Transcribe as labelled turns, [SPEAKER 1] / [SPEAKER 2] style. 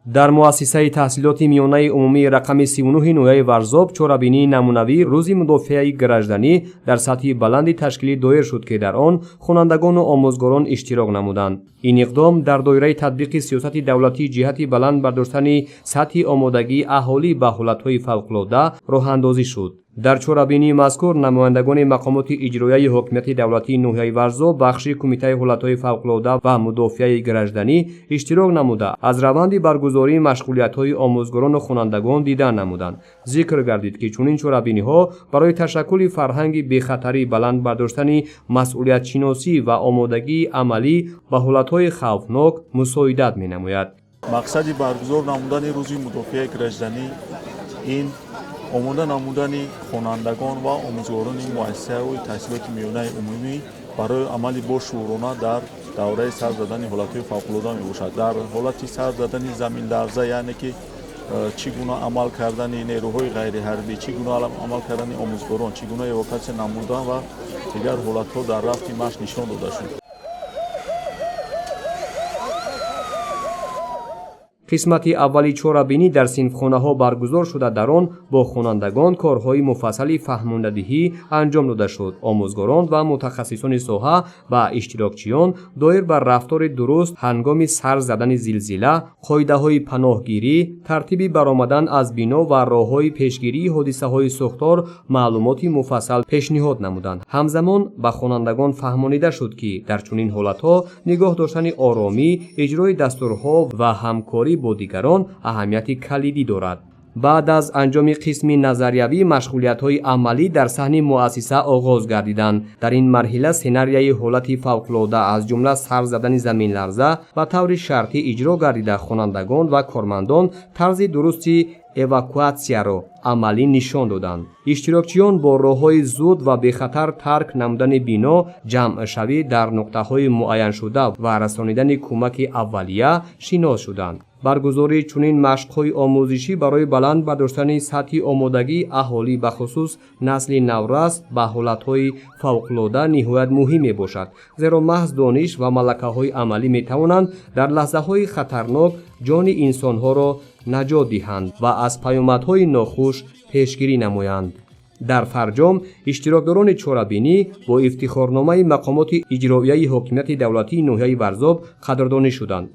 [SPEAKER 1] Дар муассисаи таҳсилоти миёнаи умумии рақами 39 ноҳияи Варзоб чорабинии намунавӣ рӯзи мудофиаи гражданӣ дар сатҳи баланди ташкилӣ доир шуд, ки дар он хонандагону омӯзгорон иштирок намуданд. Ин иқдом дар доираи татбиқи сиёсати давлатӣ ҷиҳати баланд бардоштани сатҳи омодагии аҳолӣ ба ҳолатҳои фавқулода роҳандозӣ шуд. Дар чорабинии мазкур намояндагони мақомоти иҷроияи ҳокимияти давлатии ноҳияи Варзоб, бахши Кумитаи ҳолатҳои фавқулода ва мудофиаи гражданӣ иштирок намуда, аз раванди баргузории машғулиятҳои омӯзгорону хонандагон дидан намуданд. Зикр гардид, ки чунин чорабиниҳо барои ташаккули фарҳанги бехатарӣ, баланд бардоштани масъулиятшиносӣ ва омодагии амалӣ ба ҳолатҳои хавфнок мусоидат менамояд.
[SPEAKER 2] Мақсади баргузор намудани рӯзи мудофиаи гражданӣ ин омода намудани хонандагон ва омӯзгорони муассисаҳои таҳсилоти миёнаи умумӣ барои амали бошӯрона дар давраи сар задани ҳолатҳои фавқулода мебошад. Дар ҳолати сар задани заминларза, яъне ки чӣ гуна амал кардани нерӯҳои ғайриҳарбӣ, чӣ гуна амал кардани омӯзгорон, чӣ гуна эвакуатсия намудан ва дигар ҳолатҳо дар рафти машқ нишон дода шуд.
[SPEAKER 1] Қисмати аввали чорабинӣ дар синфхонаҳо баргузор шуда, дар он бо хонандагон корҳои муфассали фаҳмондадиҳӣ анҷом дода шуд. Омӯзгорон ва мутахассисони соҳа ба иштирокчиён доир ба рафтори дуруст ҳангоми сар задани зилзила, қоидаҳои паноҳгирӣ, тартиби баромадан аз бино ва роҳҳои пешгирии ҳодисаҳои сӯхтор маълумоти муфассал пешниҳод намуданд. Ҳамзамон ба хонандагон фаҳмонида шуд, ки дар чунин ҳолатҳо нигоҳ доштани оромӣ, иҷрои дастурҳо ва ҳамкорӣ бо дигарон аҳамияти калидӣ дорад. Баъд аз анҷоми қисми назариявӣ машғулиятҳои амалӣ дар саҳни муассиса оғоз гардиданд. Дар ин марҳила сценарияи ҳолати фавқулода, аз ҷумла сар задани заминларза, ба таври шартӣ иҷро гардида, хонандагон ва кормандон тарзи дурусти эвакуатсияро амалӣ нишон доданд. Иштирокчиён бо роҳҳои зуд ва бехатар тарк намудани бино, ҷамъшавӣ дар нуқтаҳои муайяншуда ва расонидани кӯмаки аввалия шинос шуданд. Баргузории чунин машқҳои омӯзишӣ барои баланд бардоштани сатҳи омодагии аҳолӣ, бахусус насли наврас, ба ҳолатҳои фавқулода ниҳоят муҳим мебошад, зеро маҳз дониш ва малакаҳои амалӣ метавонанд дар лаҳзаҳои хатарнок ҷони инсонҳоро наҷот диҳанд ва аз паёмадҳои нохуш пешгирӣ намоянд. Дар фарҷом иштирокдорони чорабинӣ бо ифтихорномаи мақомоти иҷроияи ҳокимияти давлатии ноҳияи Варзоб қадрдонӣ шуданд.